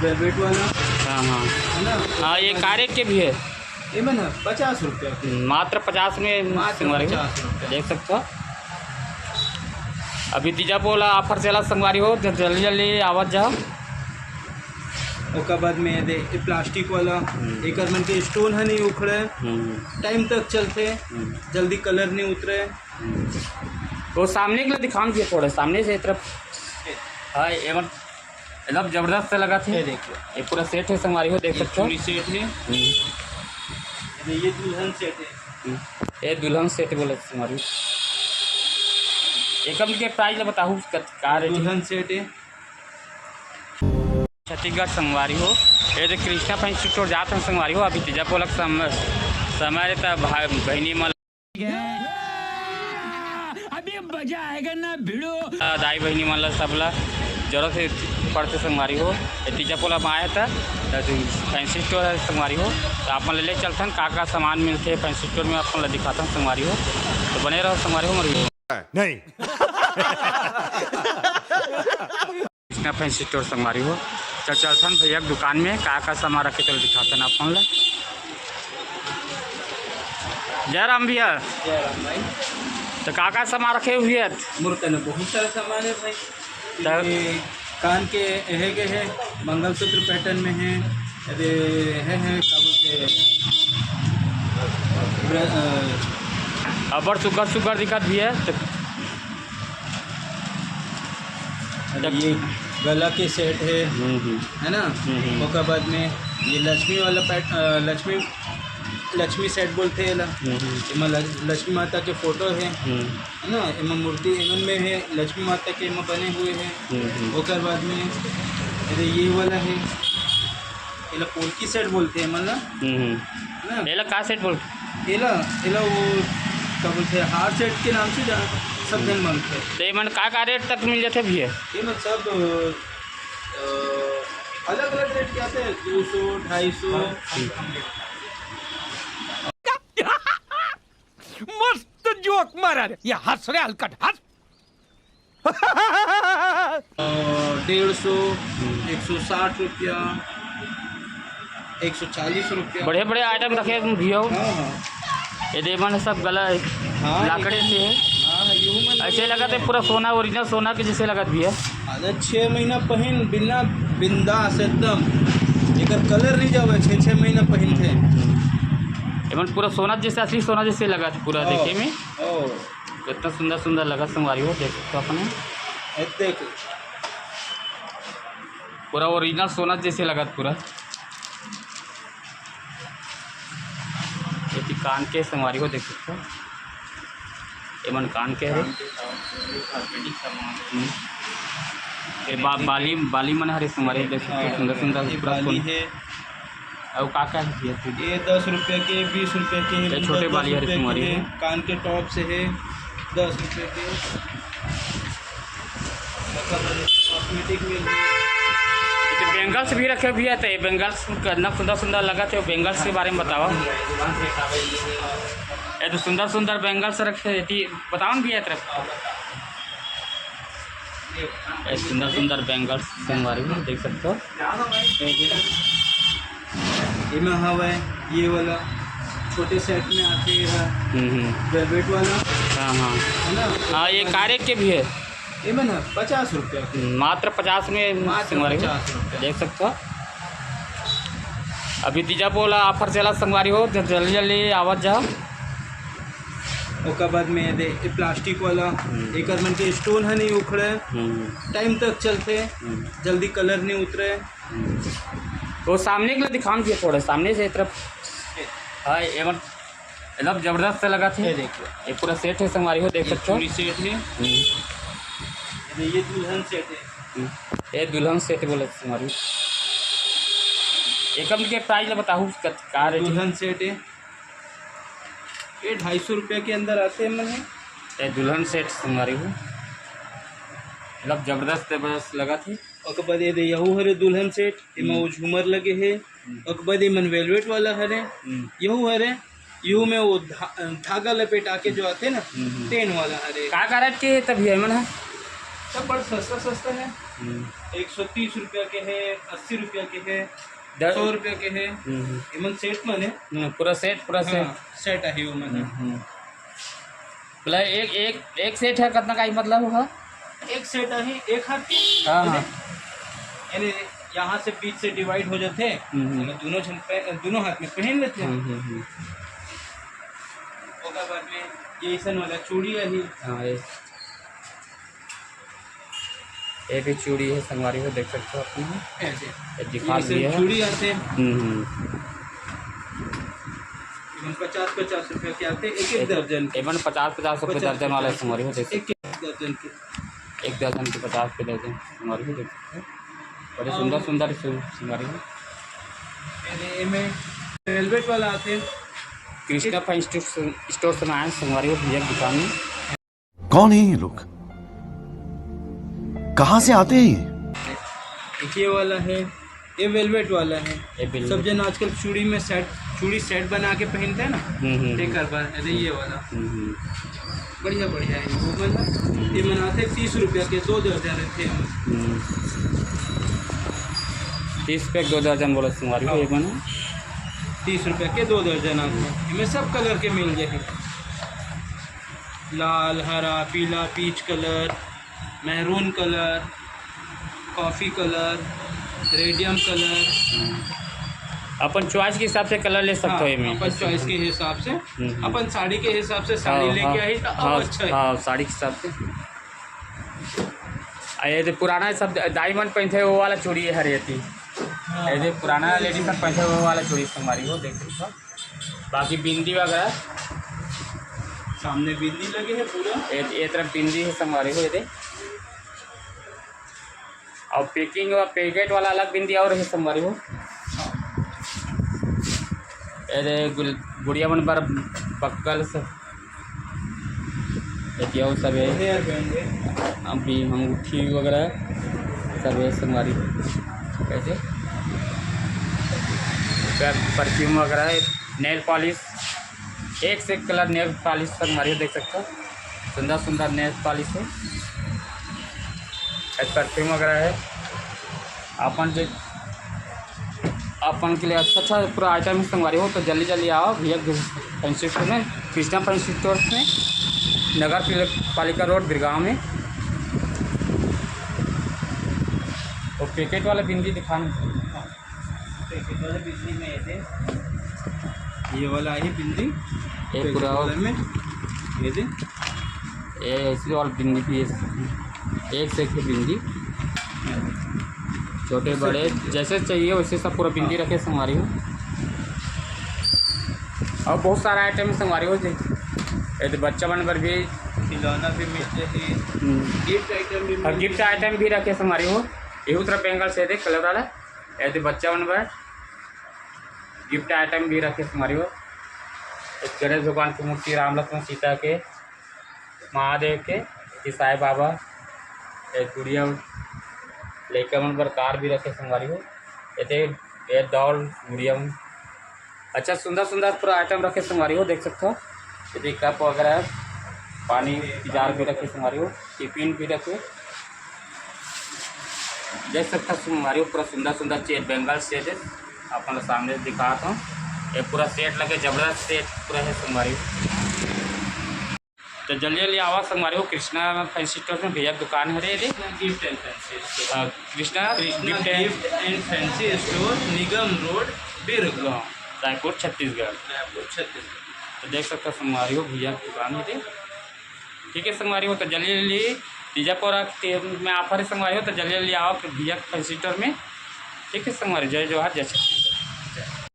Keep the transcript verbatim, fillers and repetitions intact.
Velvet वाला। हाँ, हाँ। है ना? हाँ, ये का रेट के भी है? ये मन है पचास रुपया के। मात्र पचास में मात्र संगवारी हो। पचास रुपया। देख सकते हो। अभी तीजा पोला ऑफर चला संगवारी हो, जब जल्दी जल्दी आवत जाओ। ओकर बाद में दे, ये प्लास्टिक वाला, हम्म। एकर मन के स्टोन है नहीं उखड़े, हम्म। टाइम तक चलते, हम्म। जल्दी कलर नहीं उतरे। हम्म। वो सामने के लिए दिखाऊं जी, थोड़ा सामने से तरफ। हाँ, ये मन एकदम जबरदस्त से लगा थे। ये देखिए। ये पूरा सेट है संगवारी हो, देख ये सकते हो। पूरी सेट है। हम्म। अरे, ये दुल्हन सेट है। हम्म। ये दुल्हन सेट बोले संगवारी। एकम के प्राइस ला बताहू, कत-, का रेट है? दुल्हन सेट है। छत्तीसगढ़ संगवारी हो, ये जो कृष्णा फैंसी स्टोर जात हन संगवारी हो, अभी तीजा पोलक सम-, समय रहता भाई बहनी मन अभी मजा आएगा ना भिड़ो। दाई बहिनी मन ला सबला जरूरत हे पड़थे संगवारी हो। ये तीजा पोला में आए त, त फैंसी स्टोर है संगवारी हो, त आप मन ले चलथन का का सामान मिलथे फैंसी स्टोर में, आप मन ला दिखाथन संगवारी हो। तो बने रहो संगवारी हो, मोर वीडियो। नहीं। कृष्णा फैंसी स्टोर संगवारी हो। चल चलथन भैया के दुकान में का का सामान रखे, चल दिखाथन आप मन ला। जय राम भैया। जय राम भाई। तो का का सामान रखे हुए हैं? मोर कने बहुत सारा सामान है भाई। तब? ये कान के एहे के है, मंगलसूत्र पैटर्न में है। अरे है, है, का बोलते हैं? ब्र-, अ, अब्बड़ सुग्घर सुग्घर दिखत भी है। तो अरे, ये गला के सेट है, हम्म, हम्म। है ना? हम्म, हम्म। ओकर बाद में ये लक्ष्मी वाला पैट-, अ, लक्ष्मी, लक्ष्मी सेट बोलथे एला। हम्म, हम्म। एमा ल-, लक्ष्मी माता के फोटो है, हम्म। है ना? एमा मूर्ति एमन में है, लक्ष्मी माता के एमा बने हुए हैं। हम्म, हम्म। ओकर बाद में अरे, ये वाला है, एला पोलकी सेट बोलथे एमन ला। हम्म, हम्म। ना? एला का सेट बोलथे? एला, एला वो का बोलथे, हार सेट के नाम से जा-, सब झन मानथे। तो एमन का, का रेट तक मिल जाथे भैया? एमन सब, अ, अलग-अलग रेट के आथे, दो सौ, ढाई सौ। मस्त जोक मारा रे, ये हंस रे हलकट, हंस। अ, डेढ़ सौ, हम्म। एक सौ साठ रुपया, एक सौ चालीस रुपया। बड़े-बड़े आइटम रखे हैं भैया। हाँ, हाँ। ये देवन सब गला है, हाँ, लाकड़े ये से है। हाँ, यूं मन ऐसे लगा थे पूरा सोना, ओरिजिनल सोना के जैसे लगत भैया। अरे, छः महीना पहिन बिना, बिंदास एकदम, एकर कलर नहीं जावे, छः, छः महीना पहिनथे। एमन पूरा सोना जैसे, असली सोना जैसे लगत पूरा हाँ। देखे में। ओ। कितना सुंदर सुंदर लगा संगवारी हो, देख सकते हो अपने। ए, देख। पूरा ओरिजिनल सोना जैसे लगत पूरा। ये भी कान के संगवारी हो, देख सकते हो। एमन कान के है। कान के सामान, कॉस्मेटिक सामान। हम्म। ये बा-, बाली, बाली मन हरे संगवारी हो, देख सकते हो, हाँ, सुंदर सुंदर ये पूरा बाली सोना। है। अउ का का है भैया? ये दस रुपया के, बीस रुपया के, ये छोटे दस, बाली दस हरे रुपया के तुम्हारी है, है। कान के टॉप से है, दस रुपया के। कॉस्मेटिक में भी। ये तो बैंगल्स भी रखे भैया, तो ये बैंगल्स कितना सुंदर सुंदर लगा थे, बैंगल्स के बारे में बताओ। ये तो सुंदर सुंदर बैंगल्स रखे, ये बताओ ना भैया तरफ। ये सुंदर सुंदर बैंगल्स संगवारी हो, देख सकते हो। एमे हवय ये वाला छोटे सेट में आथे, ये ह हम्म, हम्म। वेलवेट वाला, हाँ, हाँ। है ना? हाँ, ये का रेट के भी है? एमे ना पचास रुपया के। मात्र पचास में मात्र संगवारी हो, पचास रुपया। देख सकते हो। अभी तीजा पोला ऑफर चला संगवारी हो, जब जल्दी जल्दी आवत जाओ। ओकर बाद में दे, ये प्लास्टिक वाला, हम्म। एकर मन के स्टोन ह नहीं उखड़े, हम्म। टाइम तक चलते, हम्म। जल्दी कलर नहीं उतरे। हम्म। वो सामने के लिए दिखाऊं भैया, थोड़ा सामने से तरफ। हाँ, ये मन एकदम जबरदस्त से लगा थे। ये देखिए। ये पूरा सेट है संगवारी हो, देख ये सकते हो। पूरी सेट है। हम्म। ये, ये दुल्हन सेट है। हम्म। ये दुल्हन सेट बोले संगवारी। एकम के प्राइस ला बताहू, कत-, का रेट है? दुल्हन सेट है। ये ढाई सौ रुपया के अंदर आते हैं मन। ये दुल्हन सेट संगवारी हो, मतलब जबरदस्त, जबरदस्त लगा थे। ओकर बाद ये दे, यहू हरे दुल्हन सेट, एमा हम्म। वो झूमर लगे हे। हम्म। ओकर बाद ये मन वेलवेट वाला हरे, हम्म। यहू हरे, यहू में वो धा-, धागा लपेटा के जो आते ना, हम्म, हम्म। तेन वाला हरे। का, का रेट के तभी है मन है? सब बड़ सस्ता सस्ता है। हम्म। एक सौ तीस रुपया के है, अस्सी रुपया के है, दर- सौ रुपया के है। हम्म, हम्म। एमन सेट मन है। हम्म, पूरा सेट, पूरा सेट। हाँ, सेट आही वो मन। हम्म, हम्म। बोला एक, एक, एक सेट है, कितना का ही मतलब होगा? एक सेट आही, एक हाथ के। हाँ, हाँ। यानी यहाँ से बीच से डिवाइड हो जाते हैं, हम्म, हम्म। दोनों जन पे, दोनों हाथ में पहन लेते हैं। हम्म, हम्म, हम्म। ओकर बाद में ये ऐसन वाला चूड़ी आही। हाँ, ये ये भी चूड़ी है संगवारी हो, देख सकते हो आप मन। ऐसे। ये दिखा ये सब दिए हैं। चूड़ी आते हैं। हम्म, हम्म। एमन पचास पचास रुपया के आते हैं, एक एक एक, दर्जन के। एमन पचास पचास रुपये पचास दर्जन वाला पचास। संगवारी हो, देख एक एक दर्जन के। एक दर्जन के पचास के दर्जन संगवारी हो, देख सकते हो। बड़े और सुंदर सुंदर सु-, संगवारी हो। ये में वेलवेट वाला आते हैं। कृष्णा फैंसी स्टोर से, स्टोर से आए संगवारी हो, भैया की दुकान में। कौन है ये लोग? कहाँ से आते हैं ये? एक ये वाला है, ये वेलवेट वाला है। ये वेलवेट। सब जन आजकल चूड़ी में सेट, चूड़ी सेट बना के पहनते हैं ना, हम्म, हम्म, हम्म। एकर बर, अरे ये वाला। हम्म, हम्म। बढ़िया, बढ़िया है। वो मन, ये मन आथे तीस रुपया के, दो दर्जन रहते हैं। हम्म। तीस रुपया के दो दर्जन बोला संगवारी हो, हाँ। ये मन। तीस रुपया के दो दर्जन आथे। इनमें सब कलर के मिल जाए। लाल, हरा, पीला, पीच colour, maroon colour, coffee colour, radium colour. अपन चॉइस के हिसाब से कलर ले सकते हो हाँ, एमे। अपन चॉइस के हिसाब से, हम्म, हम्म। अपन साड़ी के हिसाब से साड़ी हाँ, लेके हाँ, आई तो अब हाँ, अच्छा है। हाँ, साड़ी के हिसाब से। आ, ये जो पुराना सब दाई मन पहनते हैं, वो वाला चूड़ी है हरियती। हाँ। ये जो पुराना लेडीज मन पहनते हैं, वो वाला चूड़ी संगवारी हो, देख सकते हो। बाकी बिंदी वगैरह सामने बिंदी लगे है पूरा। ये, ये तरफ बिंदी है संगवारी हो, ये दे। और पैकिंग और पैकेट वाला अलग बिंदी और है संगवारी हो। ये दे गुल-, गुड़िया मन बर बक्कल सब, ये दिया वो सब है। हेयर बैंड है। अभी अंगूठी वगैरह सब है संगवारी हो। कैसे? परफ्यूम वगैरह है, नेल पॉलिश, एक से एक कलर नेल पॉलिश संगवारी हो, देख सकते हो, सुंदर सुंदर नेल पॉलिश है, परफ्यूम वगैरह है। अपन जो, अपन के लिए अच्छा अच्छा पूरा आइटम है संगवारी हो, तो जल्दी जल्दी आओ भैया फैंसी स्टोर में, कृष्णा फैंसी स्टोर में, नगर पालिका रोड, बिरगांव में। वो पैकेट वाला बिंदी दिखाना। पैकेट वाले बिंदी में ये दे। ये वाला है बिंदी। ये पैकेट पूरा वाले में। ये दे। ये ऐसी वाली बिंदी भी है। एक से एक बिंदी। छोटे बड़े जैसे चाहिए वैसे सब पूरा बिंदी रखे संगवारी हो। और बहुत सारा आइटम संगवारी हो जी। ये तो बच्चा मन बर भी खिलौना भी मिलते हैं। हम्म। गिफ्ट आइटम भी और मिलते गिफ्ट हैं। आइटम भी रखे संगवारी हो। ये उतरा बैंगल से दे कलर वाला। ये तो बच्चा मन बर गिफ्ट आइटम भी रखे संगवारी हो। एक गणेश भगवान की मूर्ति, राम लक्ष्मण सीता के, महादेव के, ये साईं बाबा, ये गुड़िया, लइका मन बर कार भी रखे संगवारी हो। ये दे, ये डॉल गुड़िया मन। अच्छा सुंदर सुंदर पूरा आइटम रखे संगवारी हो, देख सकते हो। ये दे कप वगैरह है, पानी की जार भी रखे संगवारी हो, टिफिन भी रखे। देख सकते हो संगवारी हो, पूरा सुंदर सुंदर चेन, बैंगल सेट है, अपन सामने दिखाता हूँ। ये पूरा सेट लगे, जबरदस्त सेट पूरा है संगवारी हो। तो जल्दी जल्दी आवा संगवारी हो, कृष्णा फैंसी स्टोर में भैया के दुकान है रे, ये दे। Krishna gift and fancy store. हाँ, Krishna Krishna gift and gift and fancy store, Nigam road, Birgaon. Raipur, Chhattisgarh. Raipur, Chhattisgarh. तो देख सकते हो संगवारी हो, भैया की दुकान है ये। ठीक है संगवारी हो, तो जल्दी जल्दी तीजा पोरा के में ऑफर है संगवारी हो, तो जल्दी जल्दी आओ भैया के फैंसी स्टोर में। ठीक है संगवारी, जय जोहार, जय छत्तीसगढ़।